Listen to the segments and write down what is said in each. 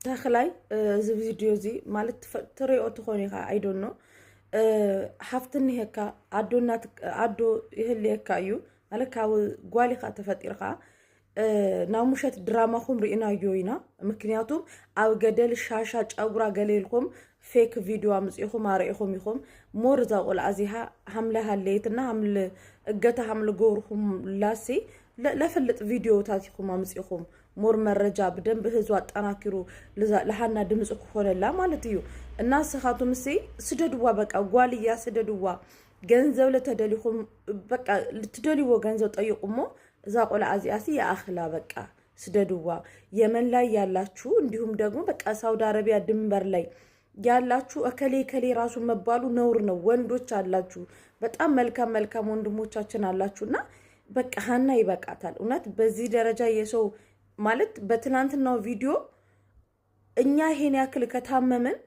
ተክላይ እዚ ቪድዮ እዚ ማለት ትሪኦ ትኾን ኢኻ፣ I don't know፣ ሃፍቲ እኒሄካ፣ ኣዶ ይህልየካ እዩ ማለት ካብ ጓል ኢኻ ተፈጢርካ። ናብ ሙሸት ድራማኹም ርኢናዮ ኢና። ምክንያቱም ኣብ ገደል ሻሻ ጨጉራ ገለ ኢልኩም fake ቪድዮ ኣምፂኹም ኣርኢኹም ኢኹም። More እዛ ቆልዓ እዚሃ ሃምለ ሃለየትና ሃምለ እገታ ሃምለ ገበርኩም ላሲ ለፍልጥ ቪድዮታት ኢኹም ኣምፂኹም። More መረጃ ብደንብ ህዝቢ ኣጠናኪሩ ለሃና ድምፂ ክኾነላ ማለት እዩ። እና ስኻቱም ሲ ስደድዋ፣ በቃ ጓል እያ፣ ስደድዋ። ገንዘብ ለተደሊኹም በቃ ልትደልይዎ ገንዘብ ጠይቁ እሞ እዛ ቆልዓ እዚኣ ሲ ይኣኽላ፣ በቃ ስደድዋ። የመን ላይ ያላችሁ እንዲሁም ደግሞ በቃ ሳውዲ አረቢያ ድንበር ላይ ያላችሁ እከሌ እከሌ ራሱ መባሉ ነውር ነው። ወንዶች አላችሁ፣ በጣም መልካም መልካም ወንድሞቻችን አላችሁ እና በቃ ሀና ይበቃታል። እውነት በዚህ ደረጃ የሰው ማለት በትናንትናው ቪዲዮ እኛ ይሄን ያክል ከታመምን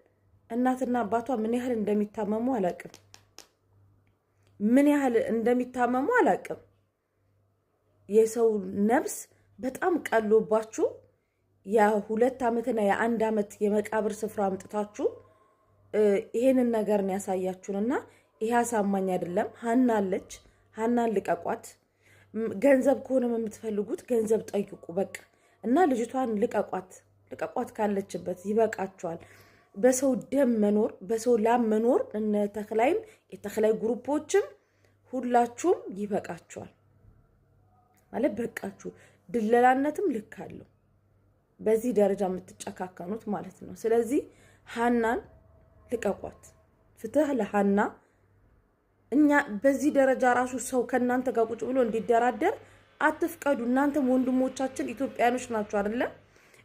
እናትና አባቷ ምን ያህል እንደሚታመሙ አላቅም። ምን ያህል እንደሚታመሙ አላቅም። የሰው ነፍስ በጣም ቀሎባችሁ የ2 ዓመትና የ1 ዓመት የመቃብር ስፍራ አምጥታችሁ ይሄንን ነገር ነው ያሳያችሁን እና ይሄ አሳማኝ አይደለም። ሀና አለች፣ ሀናን ልቀቋት። ገንዘብ ከሆነም የምትፈልጉት ገንዘብ ጠይቁ በቃ እና ልጅቷን ልቀቋት፣ ልቀቋት ካለችበት፣ ይበቃችኋል። በሰው ደም መኖር፣ በሰው ላም መኖር እነ ተክላይም የተክላይ group ኦችም ሁላችሁም ይበቃችኋል። ማለት በቃችሁ። ድለላነትም ልክ አለው። በዚህ ደረጃ የምትጨካከኑት ማለት ነው። ስለዚህ ሀናን ልቀቋት። ፍትህ ለሀና። እኛ በዚህ ደረጃ ራሱ ሰው ከእናንተ ጋር ቁጭ ብሎ እንዲደራደር አትፍቀዱ። እናንተም ወንድሞቻችን ኢትዮጵያኖች ናችሁ አይደለም?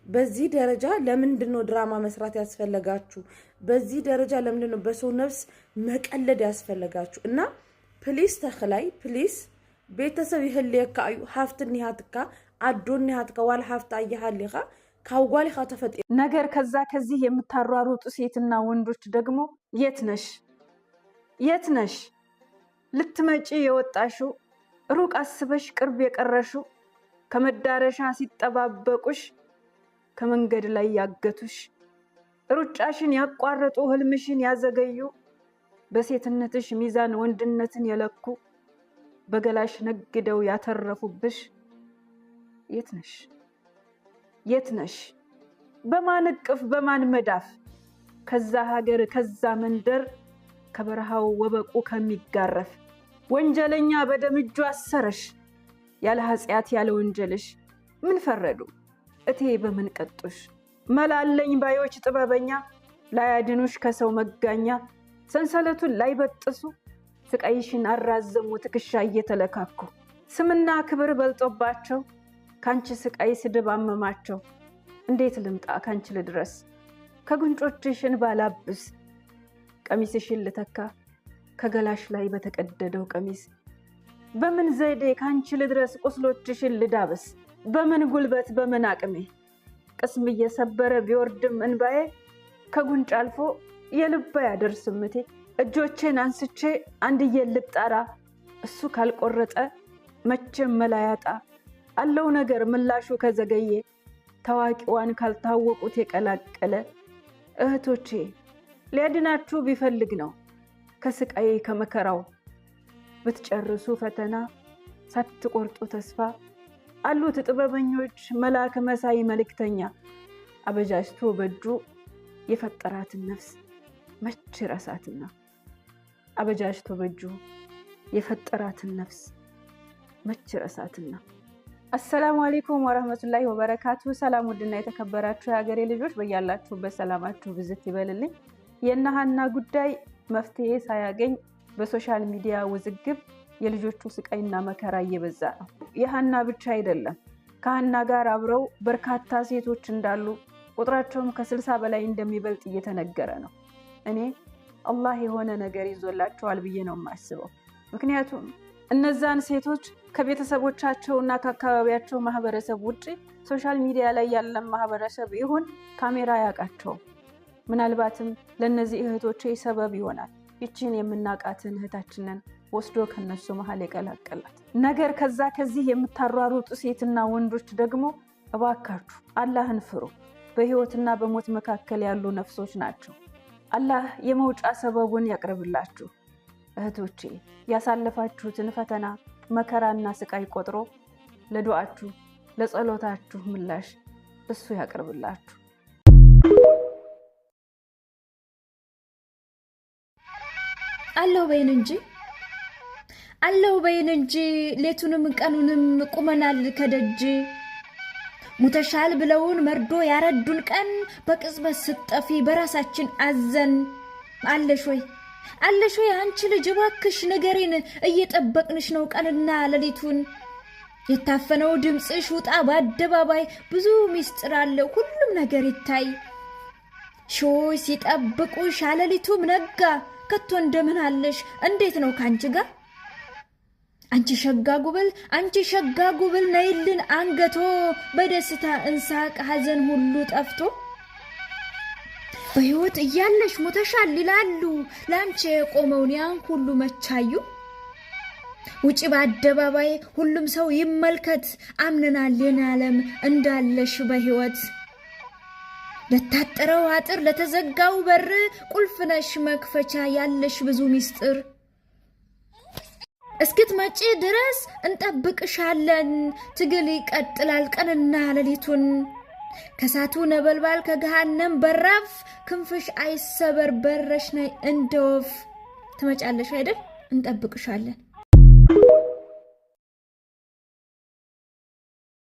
በዚህ ደረጃ ለምንድን ነው ድራማ መስራት ያስፈለጋችሁ? በዚህ ደረጃ ለምንድን ነው በሰው ነፍስ መቀለድ ያስፈለጋችሁ? እና please ተክላይ፣ please፣ ቤተሰብ ይህልየካ እዩ። ሃፍቲ እኒሃትካ፣ ኣዶ እኒሃትካ፣ ዋላ ሃፍቲ ኣየሃሊኻ ካብ ጓል ኢኻ ተፈጢ ነገር ከዛ ከዚህ የምታሯሩጡ ሴትና ወንዶች ደግሞ የት ነሽ? የት ነሽ? ልትመጪ የወጣሽው፣ ሩቅ አስበሽ ቅርብ የቀረሽው፣ ከመዳረሻ ሲጠባበቁሽ ከመንገድ ላይ ያገቱሽ፣ ሩጫሽን ያቋረጡ፣ ህልምሽን ያዘገዩ፣ በሴትነትሽ ሚዛን ወንድነትን የለኩ፣ በገላሽ ነግደው ያተረፉብሽ የት ነሽ? የት ነሽ? በማን እቅፍ፣ በማን መዳፍ፣ ከዛ ሀገር ከዛ መንደር፣ ከበረሃው ወበቁ ከሚጋረፍ ወንጀለኛ በደም እጁ አሰረሽ። ያለ ኃጢአት ያለ ወንጀልሽ ምን ፈረዱ እቴ፣ በምን ቀጡሽ? መላለኝ ባዮች ጥበበኛ ላያድኑሽ ከሰው መጋኛ፣ ሰንሰለቱን ላይበጥሱ ስቃይሽን አራዘሙ ትከሻ እየተለካኩ። ስምና ክብር በልጦባቸው ከአንቺ ስቃይ ስድብ አመማቸው። እንዴት ልምጣ፣ ከአንቺ ልድረስ፣ ከጉንጮችሽ እንባ ላብስ፣ ቀሚስሽን ልተካ ከገላሽ ላይ በተቀደደው ቀሚስ? በምን ዘዴ ከአንቺ ልድረስ፣ ቁስሎችሽን ልዳብስ? በምን ጉልበት፣ በምን አቅሜ? ቅስም እየሰበረ ቢወርድም እንባዬ ከጉንጭ አልፎ የልባ ያደርስም እቴ። እጆቼን አንስቼ አንድዬን ልጣራ፣ እሱ ካልቆረጠ መቼም መላ ያጣ አለው ነገር ምላሹ ከዘገየ፣ ታዋቂዋን ካልታወቁት የቀላቀለ። እህቶቼ፣ ሊያድናችሁ ቢፈልግ ነው ከስቃይ ከመከራው። ብትጨርሱ ፈተና ሳትቆርጡ ተስፋ፣ አሉት ጥበበኞች መልአክ መሳይ መልእክተኛ። አበጃጅቶ በእጁ የፈጠራትን ነፍስ መች ረሳትና። አበጃጅቶ በእጁ የፈጠራትን ነፍስ መች ረሳትና። አሰላሙ አሌይኩም ወረህመቱላሂ ወበረካቱ። ሰላም ውድና የተከበራችሁ የሀገሬ ልጆች፣ በያላችሁበት ሰላማችሁ ብዝት ይበልልኝ። የእነ ሀና ጉዳይ መፍትሄ ሳያገኝ በ social media ውዝግብ የልጆቹ ስቃይና መከራ እየበዛ ነው። የሀና ብቻ አይደለም፣ ከሀና ጋር አብረው በርካታ ሴቶች እንዳሉ፣ ቁጥራቸውም ከ60 በላይ እንደሚበልጥ እየተነገረ ነው። እኔ አላህ የሆነ ነገር ይዞላቸዋል ብዬ ነው የማስበው። ምክንያቱም እነዛን ሴቶች ከቤተሰቦቻቸው እና ከአካባቢያቸው ማህበረሰብ ውጭ social media ላይ ያለን ማህበረሰብ ይሁን ካሜራ አያውቃቸውም። ምናልባትም ለእነዚህ እህቶቼ ሰበብ ይሆናል ይችን የምናውቃትን እህታችንን ወስዶ ከነሱ መሀል የቀላቀላት ነገር። ከዛ ከዚህ የምታሯሩጡ ሴትና ወንዶች ደግሞ እባካችሁ አላህን ፍሩ። በህይወትና በሞት መካከል ያሉ ነፍሶች ናቸው። አላህ የመውጫ ሰበቡን ያቅርብላችሁ። እህቶቼ፣ ያሳለፋችሁትን ፈተና መከራና ስቃይ ቆጥሮ ለዱዓችሁ ለጸሎታችሁ ምላሽ እሱ ያቅርብላችሁ። አለሁ በይን እንጂ፣ አለሁ በይን እንጂ፣ ሌቱንም ቀኑንም ቁመናል ከደጅ። ሙተሻል ብለውን መርዶ ያረዱን ቀን በቅጽበት ስትጠፊ በራሳችን አዘን። አለሽ ወይ፣ አለሽ ወይ አንቺ ልጅ፣ እባክሽ ንገሪን፣ እየጠበቅንሽ ነው ቀንና ሌሊቱን። የታፈነው ድምፅሽ ውጣ በአደባባይ፣ ብዙ ሚስጥር አለ ሁሉም ነገር ይታይ። ሺዎች ሲጠብቁሽ አለሊቱም ነጋ፣ ከቶ እንደምን አለሽ፣ እንዴት ነው ካንቺ ጋር? አንቺ ሸጋ ጉብል፣ አንቺ ሸጋ ጉብል፣ ነይልን አንገቶ፣ በደስታ እንሳቅ ሐዘን ሁሉ ጠፍቶ። በሕይወት እያለሽ ሞተሻል ይላሉ፣ ለአንቺ የቆመውን ያን ሁሉ መቻዩ። ውጪ በአደባባይ ሁሉም ሰው ይመልከት፣ አምነናል የኔ ዓለም እንዳለሽ በሕይወት። ለታጠረው አጥር ለተዘጋው በር ቁልፍ ነሽ መክፈቻ ያለሽ ብዙ ሚስጥር። እስክትመጪ ድረስ እንጠብቅሻለን፣ ትግል ይቀጥላል ቀንና ሌሊቱን። ከሳቱ ነበልባል ከገሃነም በራፍ ክንፍሽ አይሰበር በረሽ ነይ እንደ ወፍ። ትመጫለሽ አይደል? እንጠብቅሻለን።